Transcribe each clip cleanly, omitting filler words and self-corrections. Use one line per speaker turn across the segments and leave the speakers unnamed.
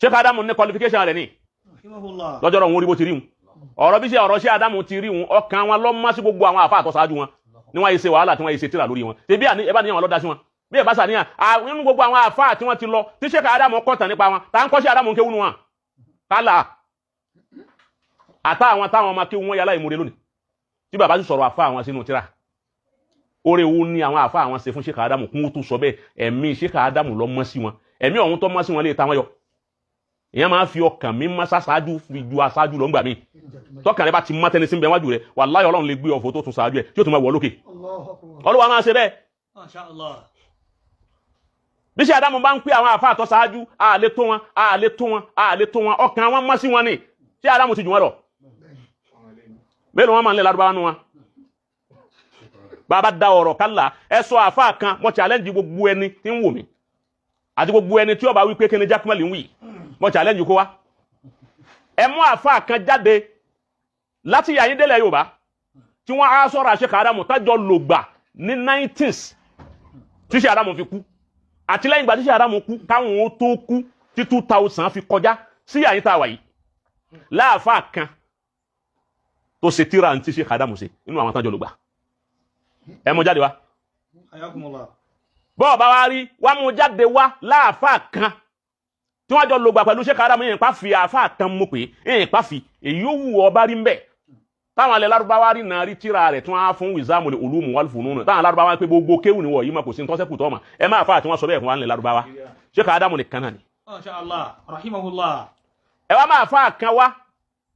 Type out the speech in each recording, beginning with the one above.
Sheikh Adamu ní qualification rẹ̀ ní
Rahimahullah.
lọ́jọ́ rọ̀ wọn orí bó ti rí wọn. Ọ̀rọ̀ bí ṣe ọ̀rọ̀ ṣé Adamu ti rí wọn, ọkàn wọn lọ́ mọ́ sí gbogbo àwọn àfa àtọ́sáájú wọn ni wọ́n yìí ṣe wàhálà tí wọ́n yìí ṣe tíra lórí wọn. Ṣe bí ẹ bá níyàn wọn lọ́dá sí wọn, bí ẹ bá ṣàníyàn nínú gbogbo àwọn àfa tí wọ́n ti lọ tí Sheikh Adamu kọ̀tàn nípa wọn, tá ń kọ́ sí Adamu kéwú nu wọn kálá àtà àwọn táwọn ọmọ kéwú wọn yálà ìmúre lónìí tí bàbá sì sọ̀rọ̀ àfa àwọn sínú tíra. Oore wo ni àwọn àfa àwọn ṣe fún Sheikh Adamu kún ó tó sọ bẹ́ẹ̀? Ẹ̀mí Sheikh Adamu lọ mọ́ sí wọn, ẹ̀mí ọ̀hún tó mọ́ sí wọn lè ta wọn yọ. Ìyẹn máa fi ọkàn mi má ṣáṣáájú fi ju aṣáájú lọ ńgbà míì. Tọkàn rẹ bá ti mọ́ tẹni sí ń bẹ wájú rẹ, wàláhì, Ọlọ́run lè gbé ọ̀fọ̀ tó tún ṣáájú ẹ tí ó tún máa wọ̀ lókè.
Allahu akbar.
Olúwa máa ṣe bẹ́ẹ̀.
Masha Allah.
Bí ṣe Adamu bá ń pè àwọn àfa àtọ́ ṣáájú, àlè tó wọn, àlè tó wọn, àlè tó wọn, ọkàn wọn mọ́ sí wọn ni. Ṣé Adamu ti jù wọn lọ? Mélòó wọn máa ń lé lárúbáwá nu wọn? Bàbá da ọ̀rọ̀ kálá, ẹ sọ àfa kan. Mo challenge gbogbo ẹni tí ń wò mí àti gbogbo ẹni tí ó bá wí pé kíni Jákèmẹ́lì ń wí, mo challenge kó wá ẹ mú àfa kan jáde láti yàyín délẹ̀ Yorùbá tí wọ́n á sọ̀rọ̀ àṣẹ Adamu tájọ lògbà ní 90s tí ṣe Adamu fi kú, àti lẹ́yìn ìgbà tí ṣe Adamu kú káwọn ó tó kú tí 2000 fi kọjá sí yàyín tá a wà yìí, láàfáà kan tó ṣe tíra ní tí ṣe Adamu ṣe nínú àwọn tájọ lògbà, ẹ mú jáde wá.
Hayakumullah.
Bọ́ọ̀ bá wá rí wá mú jáde wá láàfáà kan tí wọ́n jọ lògbà pẹ̀lú ṣe Adamu yìí, pa fi àáfáà kan mú pé yìí pa fi èyí ó wù ọ bá rí mbẹ́ táwọn alẹ́ lárúbáwá rí náà rí tíra rẹ̀ tí wọ́n á fún Wizamul Ulum wal Funun, táwọn alárúbáwá pé gbogbo kéwù ni wọ̀ yìí mà, kò sí ntọ́sẹ́kù tọ́ ma. Ẹ máa fa àti wọ́n sọ bẹ́ẹ̀ fún wa nílẹ̀ lárúbáwá, ṣé ká Ádámù nìkan náà ni.
Masha Allah. Rahimahullah.
Ẹ wá máa fa kan wá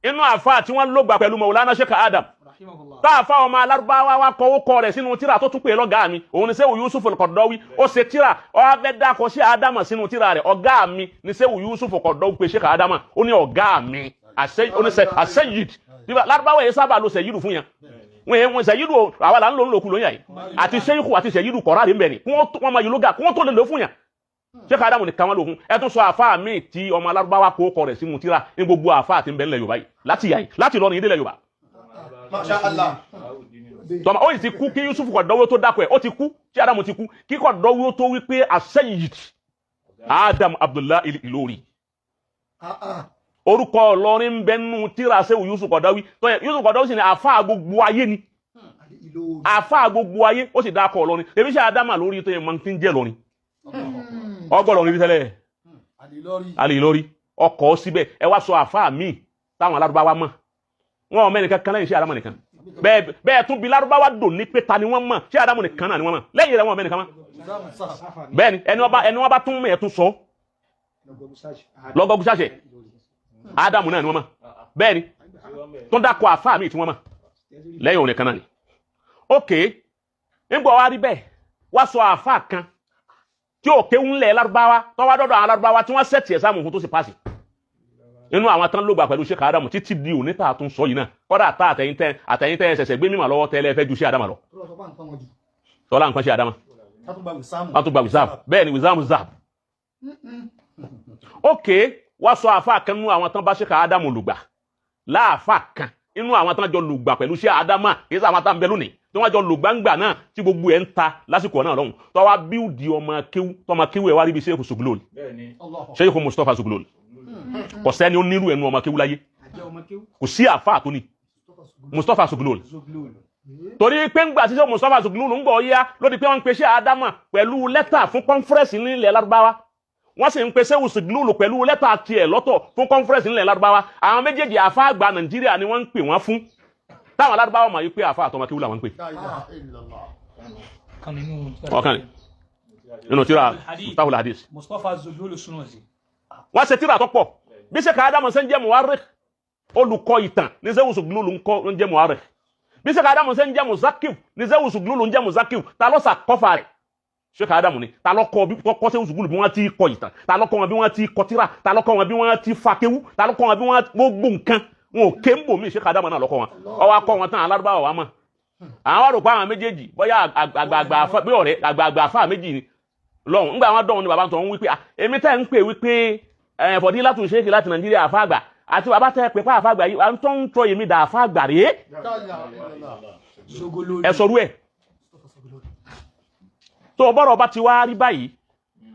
inú àfa tí wọ́n lògbà pẹ̀lú Maulana Sheikh Adam,
Rahimahullah.
tá a fa ọmọ alárúbáwá wa kọ́wó kọ́ rẹ̀ sínú tíra tó tún pè é lọ́gàá mi, òun ni Sẹ́wù Yusuf al-Qaradawi. Ó ṣe tíra, ó wá fẹ́ dákọ̀ sí Ádámà sínú tíra rẹ̀. Ọ̀gá mi ni Sẹ́wù Yusuf al-Qaradawi pé Sheikh Ádámà. Ó ní ọ̀gá mi àṣẹyìd. Lárúbáwá yẹn sábà lo sẹ̀yìdù fún yẹn. Wọ́n yẹn wọ́n sẹ̀yìdù, àwa là ń lò ń lòkù lóyún yìí àti sẹ́yìkù àti sẹ̀yìdù kọ̀ọ̀rọ̀ àrí ń bẹ̀ ni wọ́n máa yìí lóga kí wọ́n tó lè lò fún yẹn. Sheikh Ádámù nìkan wọn lò fún. Ẹ tún sọ àfáà míì tí ọmọ alárúbáwá kó kọ rẹ̀ sínú tíra ní gbogbo àfáà tí ń bẹ ńlẹ̀ Yorùbá yìí, láti yà yìí, láti lọ ní ìdílé Yorùbá.
Masha Allah.
Tọ́mọ ó yìí ti kú kí Yusuf Qaradawi tó dákọ̀ ẹ̀. Ó ti kú tí Adamu ti kú kí Qaradawi tó wí pé Asayid Adam Abdullahi Ìlọrin, orúkọ Ìlọrin ń bẹ nínú tíra sẹ́wù Yusuf Qaradawi. Tọ́yẹ Yusuf Qaradawi sì ni àfáà gbogbo ayé, ni àfáà gbogbo ayé, ó sì dákọ̀ Ìlọrin. Ebi ṣe Adama lórí tó yẹ máa ti ń jẹ́ Ìlọrin, ọgbọ́n Ìlọrin rí tẹ́lẹ̀ alẹ́ Ìlọrin ọkọ̀ síbẹ̀. Ẹ wá sọ àfáà míì táwọn alárúbáwá mọ̀. Wọn ò mẹ́nìkan kan lẹ́yìn ṣé Adamu nìkan. Bẹ́ẹ̀ bẹ́ẹ̀ tún bí lárúbáwá dùn ní pé ta ni wọ́n mọ̀, ṣé Adamu nìkan náà ni wọ́n mọ̀. Lẹ́yìn rẹ̀, wọn ò mẹ́nìkan mọ̀. Bẹ́ẹ̀ ni ẹni wọ́n bá tún mẹ́ ẹ̀ tún sọ lọ́gọ́gùn ṣàṣẹ Adamu náà ni wọ́n mọ̀. Bẹ́ẹ̀ ni tó dákọ̀ àfáà míì tí wọ́n mọ̀ lẹ́yìn òun nìkan náà ni. Ok, ńgbọ́ wa rí bẹ́ẹ̀, wá sọ àfáà kan tí ò kéwú ńlẹ̀ lárúbáwá tó wá dọ́dọ̀ àwọn lárúbáwá tí wọ́n sẹ̀tì ẹ̀ sáàmù fún tó sì pàṣẹ inú àwọn tán ló gbà pẹ̀lú Sheikh Adamu títí di òní tá a tún sọ yìí náà. Kọ́dà tá àtẹ̀yìntẹ́ ẹsẹ̀sẹ̀ gbé mímọ̀ lọ́wọ́ tẹ́lẹ̀ fẹ́ ju Sheikh Adamu lọ, tọ́lá nǹkan Sheikh Adamu wọ́n tún gba wizam. Bẹ́ẹ̀ ni wizam zab. Ok, wá sọ àfa kan nínú àwọn tán bá Sheikh Adamu lùgbà, láàfà kan inú àwọn tán jọ lùgbà pẹ̀lú Sheikh Adamu, kì í sọ àwọn tán bẹ lónìí tí wọ́n jọ lùgbà ńgbà náà tí gbogbo ẹ̀ ń ta lásìkò náà lọ́hùn, tó wá bíúdi ọmọ kéwú, tọmọ kéwú ẹ̀ wá rí bí Sheikh Suglol, Sheikh Mustapha Suglol. Kò sẹ́ni ó nírú ẹnu ọmọ kéwú láyé, kò sí àfáà tó ní Mustapha Suglol, torí pé ńgbà tí sọ Mustapha Suglol ń gbọ́ yá lórí pé wọ́n ń pe Sheikh Adama pẹ̀lú lẹ́tà fún conference nílẹ̀ Lárúbáwá, wọ́n sì ń pe Sheikh Suglol pẹ̀lú lẹ́tà tiẹ̀ lọ́tọ̀ fún conference nílẹ̀ Lárúbáwá. Àwọn méjèèjì, àfáà àgbà Nàìjíríà ni wọ́n ń pè wọ́n fún, táwọn Lárúbáwá mọ̀ yí pé àfáà àtọmọ kéwú làwọn ń pè. Ọ̀kan nínú tíra Muftahul Hadith.
Mustapha Zuglul Sunusi.
Wọ́n ṣe tíra tó pọ̀. Bí Sheikh Adamu ṣe ń jẹ́ muwarrikh, olùkọ́ ìtàn, ní Sheikh Suglul ń kọ́ ń jẹ́ muwarrikh. Bí Sheikh Adamu ṣe ń jẹ́ muzakif, ní Sheikh Suglul ń jẹ́ muzakif. Ta ló sàkọ́fà rẹ̀? Sheikh Adamu ni. Ta ló kọ́ bí kọ́ Sheikh Suglul bí wọ́n ti kọ ìtàn? Ta ló kọ́ wọn bí wọ́n ti kọ tíra? Ta ló kọ́ wọn bí wọ́n ti fa kéwú? Ta ló kọ́ wọn bí wọ́n gbogbo nǹkan wọn ò ké ń bò mí? Sheikh Adamu náà ló kọ́ wọn. Ọwọ́ akọ́ wọn tán, alárúbáwá wa mọ̀. Àwọn wá rò pé àwọn méjèèjì bóyá àgbààgbà àfa bí ọ̀rẹ́ àgbààgbà àfa méjì ni lọ́hùn. Ńgbà wọn dọ̀hún ni bàbá tó ń wí pé, "Ah, èmi tẹ́ ń pè wípé ẹ̀ fọ̀dí látún ṣéèkì láti Nàìjíríà, àfa àgbà àti bàbá tẹ́ pé àfa àgbà yìí, à ń tọ́ ń tọ́ èmi dà àfa àgbà rèé." Ẹ sọrú ẹ̀ tó bọ́rọ̀ bá ti wá rí báyìí.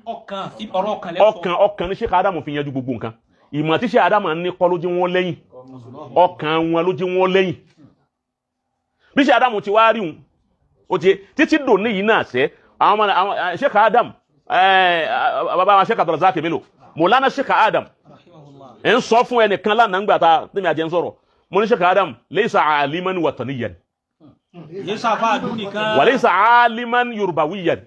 Ọkàn, ọ̀rọ̀ ọkàn lẹ́sọ̀.
Ọkàn, ọkàn ní Sheikh Adamu fi yanjú gbogbo nǹkan. Ìmọ̀ tí Sheikh Adamu ní kọ́ ló jẹ́ wọ́n lẹ́yìn, ọkàn wọn ló jẹ́ wọ́n lẹ́yìn. Bí Sheikh Adamu ti wá rí wọn, ó ti títí dòní yìí náà sẹ́ àwọn ọmọ àwọn Sheikh Adam, bàbá wa Sheikh Abdulrazak Bello, Mọ̀lánà Sheikh Adam,
Rahimahullah.
ẹ̀ ń sọ fún ẹnìkan lánàá ńgbà tá tẹ́mi àjẹ́ ń sọ̀rọ̀, mo ní Sheikh Adam laysa aliman wataniyan,
Yé sáfà àdúgbò nìkan.
wa laysa aliman yorubawiyan,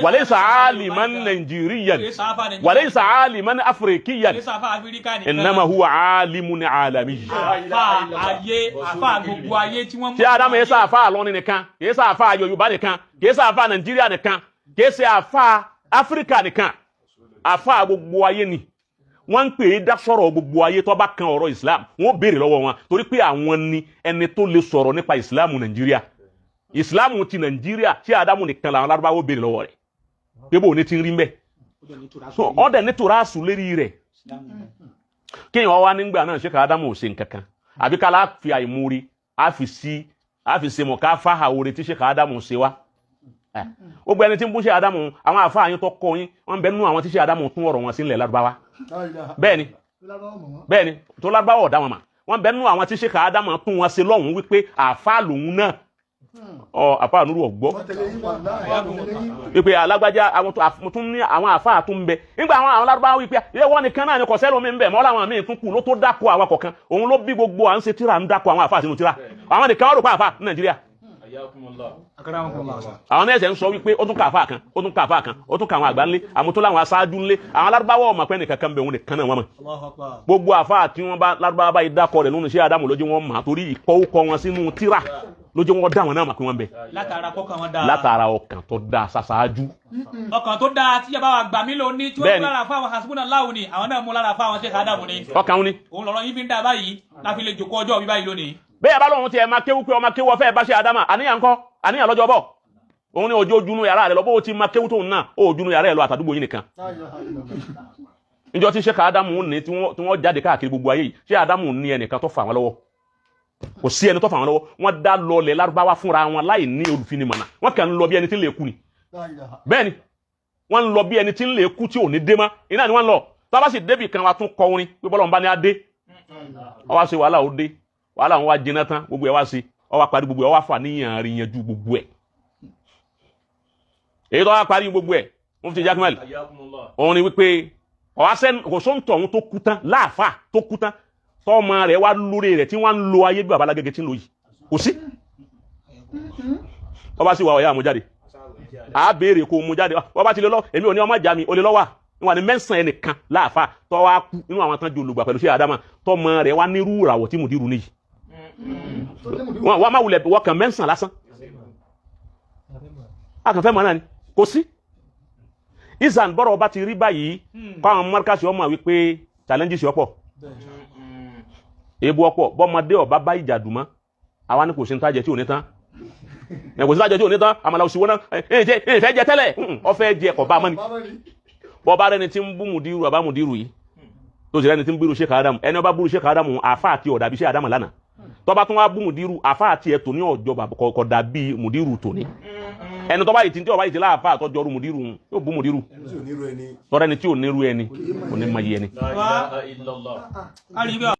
wa laysa aliman nigeriyan,
Yé sáfà Nàìjíríà.
wa laysa aliman afrikiyan,
Yé sáfà Áfíríkà nìkan.
innama huwa alimun alami.
Àfà ayé, àfà gbogbo ayé tí wọ́n mú.
Tí Adamu yẹ sáfà àlọ́ni nìkan, kìí sáfà Yorùbá nìkan, kìí sáfà Nàìjíríà nìkan, kìí ṣe àfà Áfíríkà nìkan, àfà gbogbo ayé ni. Wọ́n ń pè é dá sọ̀rọ̀ gbogbo ayé. Tó bá kan ọ̀rọ̀ Islam, wọ́n béèrè lọ́wọ́ wọn, torí pé àwọn ni ẹni tó lè sọ̀rọ̀ nípa Islam Nàìjíríà, Islam ti Nàìjíríà. Tí Adamu nìkan làwọn Lárúbáwò béèrè lọ́wọ́ rẹ̀ pé bò ní ti ń rí mbẹ́. So ọ̀dẹ̀ ní tòrásù lérí rẹ̀, kéèyàn wá nígbà náà ṣé ká Ádámù ò ṣe nǹkan kan, àbí ká lá fi àìmúrí á fi sí á fi ṣe mọ̀ ká fáhà oore tí ṣe ká Ádámù ṣe wá. Gbogbo ẹni tí ń bú ṣe Ádámù, àwọn àfáà yín tó kọ́ yín, wọ́n ń bẹ nínú àwọn tí ṣe Ádámù tún ọ̀rọ̀ wọn sílẹ̀ Lárúbáwá. Bẹ́ẹ̀ ni, bẹ́ẹ̀ ni, tó Lárúbáwá ọ̀dá wọn mà. Wọ́n bẹ nínú àwọn tí ṣe ká Ádámù tún wọn ṣe lọ́hùn wípé àfáà lòun náà, ọ àfáà nínú ọ̀gbọ́ wípé alágbájá. Àwọn tó mo tún ní àwọn àfáà tó ń bẹ nígbà àwọn Lárúbáwá wípé ilé wọn nìkan náà ni kò sẹ́lómi ń bẹ mọ́, làwọn míì tún kù ló tó dáko àwọn kọ̀ọ̀kan. Òun ló bí gbogbo à ń ṣe tíra, ń dáko àwọn àfáà sínú tíra. Àwọn nìkan wọ́n rò pé àfáà ní Nàìjíríà.
Akramakumullah.
Àwọn náà ẹsẹ̀ ń sọ wípé ó tún ká àfáà kan, ó tún ká àfáà kan, ó tún ká àwọn àgbà ńlé, àwọn tó láwọn aṣáájú ńlé. Àwọn Lárúbáwá ọmọ pẹ́ nìkan kan bẹ̀, wọn nìkan náà wọ́n mọ̀.
Allahu akbar.
Gbogbo àfáà tí wọ́n bá Lárúbáwá báyìí dákọ̀ rẹ̀ lónìí, ṣé Ádámù lójú wọn mà, torí ìkọ́wókọ́ wọn sínú tíra lójú wọn dá wọn náà mà pé wọ́n bẹ.
Látara kọ́kàn wọn dáa.
Látara ọkàn tó dáa ṣaṣáájú.
Ọkàn tó dáa tí yaba wa gbà mí lò ní tí wọ́n
Bẹ́ẹ̀ni.
mú lára fáwọn hasbunallahu ni, àwọn náà mú lára fáwọn Sheikh Adamu ni.
Ọkàn wọn ni.
Òun lọ́rọ̀ yín fi ń dá báyìí láfi lè jòkó ọjọ́ bí báyìí lónìí.
Bẹ́ẹ̀ bá lóun tiẹ̀ máa kéwú pé ọmọ kéwú ọfẹ́ bá ṣe Ádámà, àníyàn kọ́ àníyàn lọ́jọ́ bọ̀, òun ni òjò ojúnú yàrá rẹ̀ lọ. Bó o ti máa kéwú tóun náà, ó ojúnú yàrá rẹ̀ lọ àtàdúgbò yìí nìkan. Níjọ́ tí Sheikh Ádámù ní tí wọ́n jáde káàkiri gbogbo ayé yìí, Sheikh Ádámù ní ẹnìkan tó fà wọ́n lọ́wọ́? Kò sí ẹni tó fà wọ́n lọ́wọ́. Wọ́n dá lọlẹ̀ Lárúbáwá fúnra wọn láì ní olùfinimọ̀nà. Wọ́n kàn ń lọ bí ẹni tí ń lè kú ni. Bẹ́ẹ̀ ni, wọ́n ń lọ bí ẹni tí ń lè kú tí ò ní dé mọ́ iná ni wọ́n ń lọ. Tá a bá sì débì kan, wa tún kọ orin pé bọ́lá ń bá ní adé. Ọ wá ṣe wàhálà, ó dé, wàhálà wọn wá jiná tán, gbogbo ẹ̀ wá sí, ọ wá parí gbogbo ẹ̀, ọ wá fà níyàn rí yanjú gbogbo ẹ̀. Èyí tó wá parí gbogbo ẹ̀, Mufti Jakmal, òun ni wípé ọ̀wá sẹ́nu kò sóńtọ̀ òun tó kú tán láàfà tó kú tán, tọ́mọ rẹ̀ wá lórí rẹ̀ tí wọ́n ń lo ayé bí babalágége tí ń lo yìí, kò sí. Ọba sì wà ọ̀yá mú jáde, à á béèrè kó mú jáde. Ọba ti lè lọ, èmi ò ní ọmọ ìjà mi ò lè lọ wà wà ní mẹ́sàn-án ẹnìkan láàfà tọ́ wá kú nínú àwọn tán ju olùgbà pẹ̀lú sí àdámà, tọ́mọ rẹ̀ wá nírú ìràwọ̀ tí mùdírù níyì. Wọ́n má wulẹ̀ wọ́n kàn mẹ́sàn-án lásán, a kàn fẹ́ mọ̀ náà ni, kò sí. Ìsàn bọ́rọ̀ ọba ti rí báyìí, kọ́ àwọn mọ́ríkàsì ọmọ wípé challenges ọ̀pọ̀, ebu ọ̀pọ̀, bọ́mọdé ọba bá ìjà dùn mọ́ àwa ní kò sí ní tájẹ tí ò ní tán, ẹ kò sí tájẹ tí ò ní tán. Àmàlà òsì wọn náà ẹ ẹ fẹ́ jẹ tẹ́lẹ̀, ọfẹ́ jẹ kọ̀ bá a mọ́ ni. Bọ́ba rẹni tí ń bú mùdírù, àbá mùdírù yìí tó sì rẹni tí ń bírù Sheikh Adamu, ẹni ọba búrú Sheikh Adamu, àfa àti ọ̀dà bí Sheikh Adamu lánàá, tọ́ba tún wá bú mùdírù, àfa àti ẹ̀ tòní ọ̀jọ̀ kọ̀ dàbí mùdírù tòní. Ẹni tọ́ba yìí tí ọba yìí ti láàfà àtọ́jọ́rú mùdírù yóò bú mùdírù, tọ́ra ẹni tí ò nírú ẹni kò ní mọ iye ẹni.
A rí bí